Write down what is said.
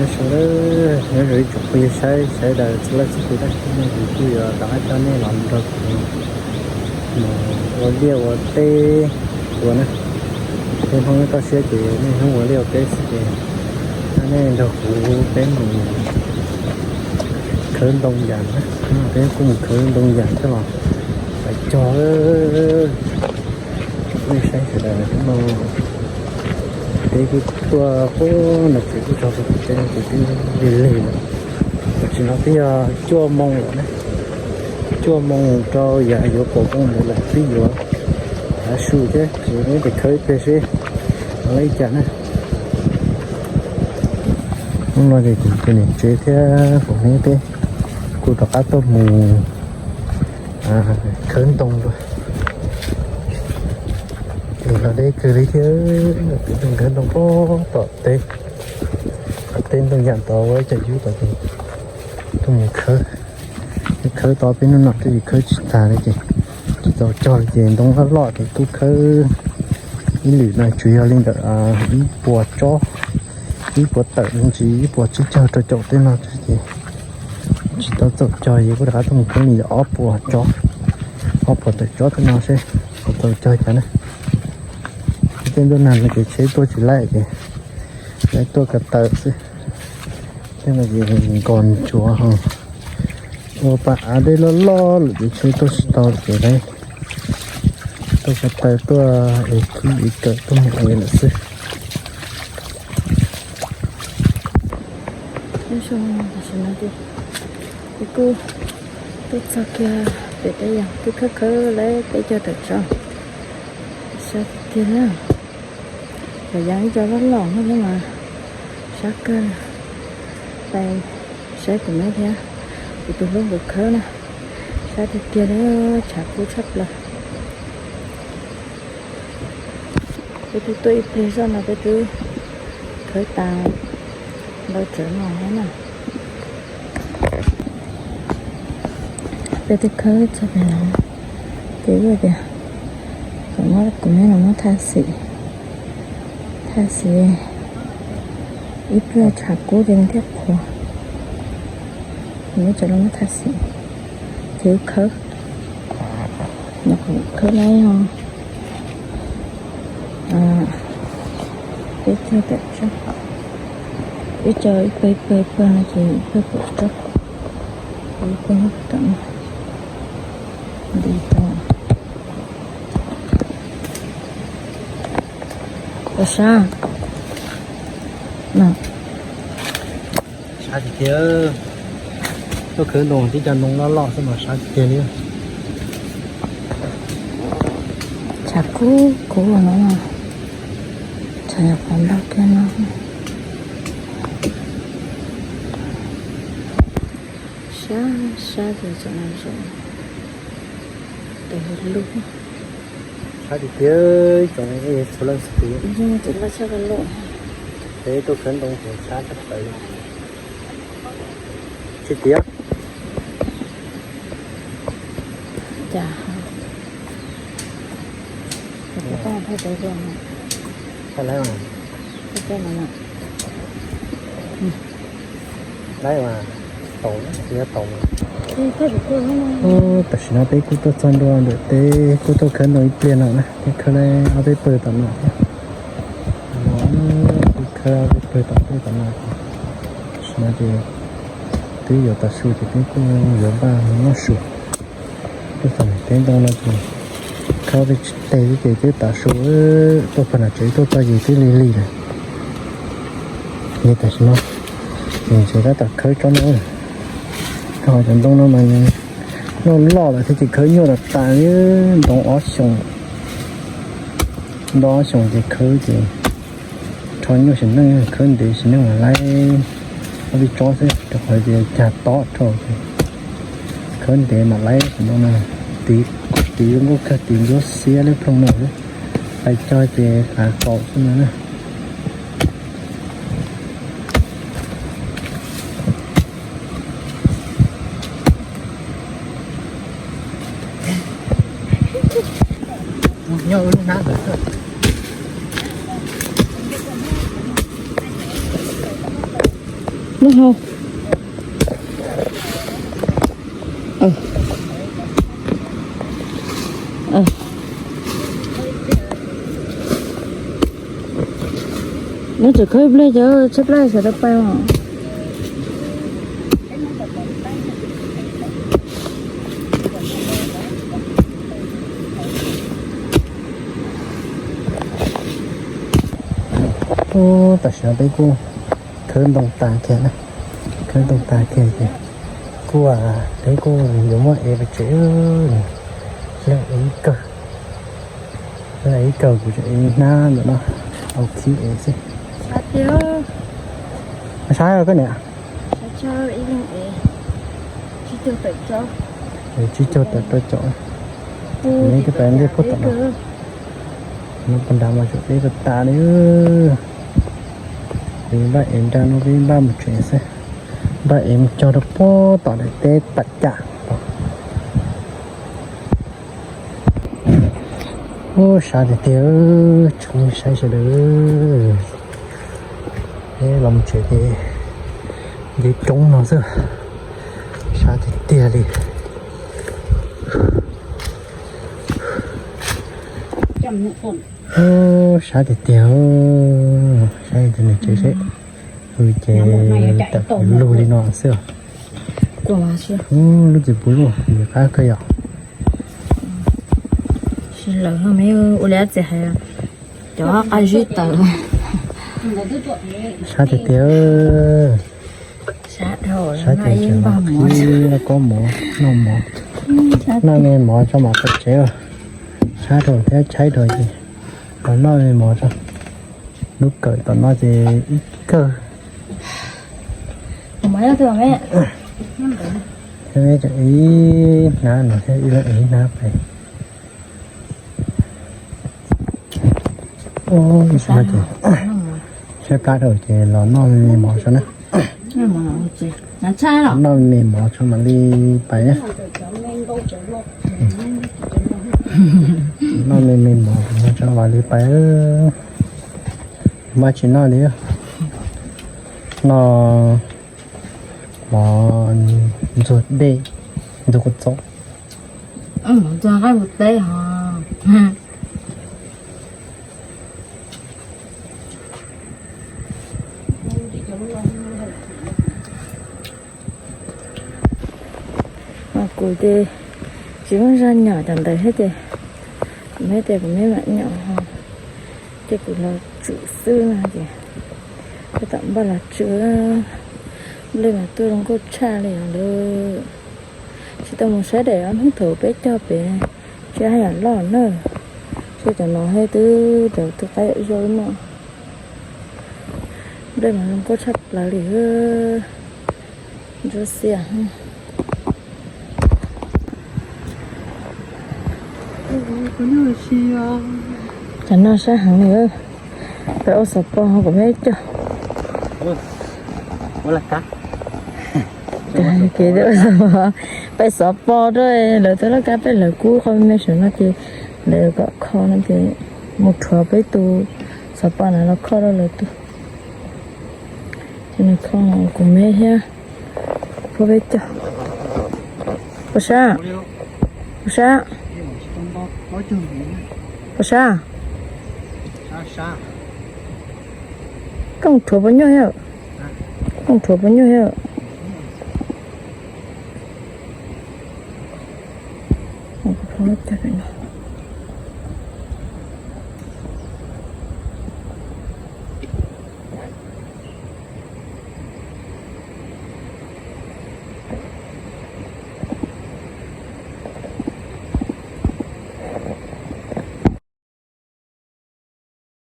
Sawv daws, nyob zoo ib tsoom phooj ywg saib sawv daws txhua leej txhua tus na, hnub no kuv kuj yuav rov qab coj nej los nrog kuv mus ua liaj ua teb ua na. Peb Hmoob nyob toj siab ces niaj hnub ua liaj ua teb xwb ces nej nrog kuv peb mus khawb ntoo yas na. Peb kuj mus khawb ntoo yas coj los pais cog. Peb saib sawv daws hnub no teb kuj tuaj pub no ces kuj tso kuv teb no ces twb lig lig lawm. Tam sim no twb yog cuaj moo lawm na, cuaj moo rau yav yuav kaum moo ntawd lawm twb yuav tav su thiab ces peb tes khawb ib pliag seb ua li cas na. Hnub no ces kuv tus niam tsev thiab kuv hnub teb kuj rov qab tuaj mus khawb ntoo dua. Ces los deb kawg li thiab, kuv tuaj khawb ntoo pem tom teb, teb ntoo yas tod ua ib co yub tod ces tuaj mus khawb. Khawb tau peb hnub no twb tsis khawb tsis tag li ces tsis tau cog li ces ntoo loj loj ces kuj khawb ib lwm no tsuas yog li ntawm ib puas tsob, ib puas tawm me ntsis ib puas tsib caug rau caum tej no ces tsis tau txaus cog ces kuj rov qab tuaj mus khawb li ntawm ob puas tsob, ob puas tawm tsob tej no seb puas txaus cog cas na. Tej ntuj nag no ces tsheb tuaj tsis laib ces lawv tuaj ko taw xwb. Tej no ces nkos ntsuav ho ua pas av dej loj loj lawm ces tsheb tuaj tsis tau ces lawv tuaj ko taw tuaj es khib es kawm tuaj mus es lawm xwb. Nyob zoo, tam sim no ces kuj tuaj txog kiag pem teb yog twb khawb khawb lawm peb caug tawm tsob, sab tiag tiag na. Cov yas ib co loj loj no thiab mas sab kawg. Pais saib kuv me thiab kuv tus hlub nkawd khawb na, sab tiag tiag li, tshav kub tshaj plaws. Peb twb tuaj ib pliag zoj no peb twb khawb tas ntau tsawv no thiab na. Peb twb khawb txog pem no ces wb tias kom muab kuv me los muab thaj xim, thaj xim ib pliag tshav kub ces nws thiaj qhuav. Kuv muab cov los muab thaj xim ces wb khawb, nyuam qhuav khawb lawm os. Peb caug tawm tsob, ib co ib pawg ib pawg ib pawg no ces ib pawg pem tsob, ib pawg tom no, nti tau. Ua sab no, sab tiag tiag. Tuaj khawb ntoo tib co ntoo loj loj xwb mas sab tiag tiag li. Tshav kub kub no, tshav nyuam qhuav ntau kiag no. Sab sab ces tseem zoo, tes lub. Sab tiag tiag, tsoom txhua leej txhua tus. Tseem loj tshaj loj. Peb tuaj khawb ntoo ces sab tshaj plaws li. Tsis tiag. Cas, tau lawm mas, tau mas, tau mas. Tam sim no peb kuj tuaj txog ntua ntawm teb, kuj tuaj khawb ntoo ib pliag no na, peb khawb ob peb pawg tom no thiab. Kuj khawb ob peb pawg tom tej tom no. Tam sim no ces twb yuav tav su ces peb kuj yuav npaj mus noj su. Tuaj txog teb ntoo no ces khawb peb tsis tes ces twb tav su, tuaj pag nram tsev tuaj txog ces twb lig lig lawm. Ces tam sim no nws tseem tab tom khawb tsob no, ho cov ntoo no mas noj loj lawm thiab ces khawb nyuaj tas tas li. Ntoo ob xyoos, ntoo ob xyoos ces khawb ces rho nyuaj sim neej, khawb ntev sim neej mas laib ob peb tsob xwb rau qhov tias cag tob rau ces khawb ntev mam laib ntoo no. Tiv, tiv nkauj kawg, tiv ntsuab xiab liab ploog no xwb, pais cog ces qav qaum xwb no na. Nyob lub hnab ntawd xwb. Nub hau. Nub tseem khawb ib pliag ces tshaib plab sawv daws pais os. Ub, tam sim no peb kuj khawb ntoo tas kiag na, khawb ntoo tas kiag ces kuj, peb kuj yuav muab ev pais tsev. Leej ev ib kawg, leej ev ib kawg kuv tseem ev hnab ntawm no, au khib ev xwb. Sab koj niam, tsib caug tawm rau caum. Neb twb pais ntej puag tom no, no puag nrad mas tseem peb puag tas li. Peb npaj ev nrad no peb npaj mus tsev xwb, npaj ev mus cog rau puag tom daim teb tam cam. Ub, sab tiag tiag, tsoom saib sawv daws. Peb los mus tsev ces nce roob no xwb, sab tiag tiag li. Ub, sab tiag tiag, saib tias nws tsev seb, hws ces tawm lug li no xwb. Ub, lub txiv puv luj yus qab kawg yom. Ua li txiv hais, cov qab zib tawm. Sab tiag tiag. Sab ces tseem los khib lauj kaub mov noj mov, noj me mov tso mam pais tsev. Sab rau thiab tshaib rau ces los noj me mov tso. Lub kawm tom no ces ib kawg. Ib hnab no thiab ib leeg ib hnab pais. Ub, ib hnab ces tshaib plab rau ces los noj me mov tso na. Noj me mov tso mam li pais na. Noj me me mov tso mam li pais. Maj tsis noj li. Noj mov ntxuag dej, ntxuag kua txob. Ntxuag nqaij mus teb hos. Mas kuv ces tsis muaj zog nyom cov ntawd thiab ces kuv me tias kuv me mam nyom hos, ces kuv los tswm xwb no ces kuv tam npaj los tswm. Nplej mas tuaj zoo nkauj tshaj li os lawm. Tsis tau mus saib daim ob hnub thaum peb cog pem, tsis haj yam loj na. Seb cov no thiab twb cov twb qab yam zaub no. Nplej mas zoo nkauj tshaj plaws li. Ntsuab xiab. Cov no sab heev li. Peb ua xov pos kuv me coj. Kev peb xov pos rau lawv tus laj kab, peb lawv kub qhov me me saum no ces lawv kom kho no ces mus rhuav peb tus xov pos na los kho rau lawv tus. Ces nws kho kuv me thiab. Puag peb coj. Puas sab? Puas sab? Puas sab? Koj mus rhuav puas nyuaj thiab? Koj mus rhuav puas nyuaj thiab?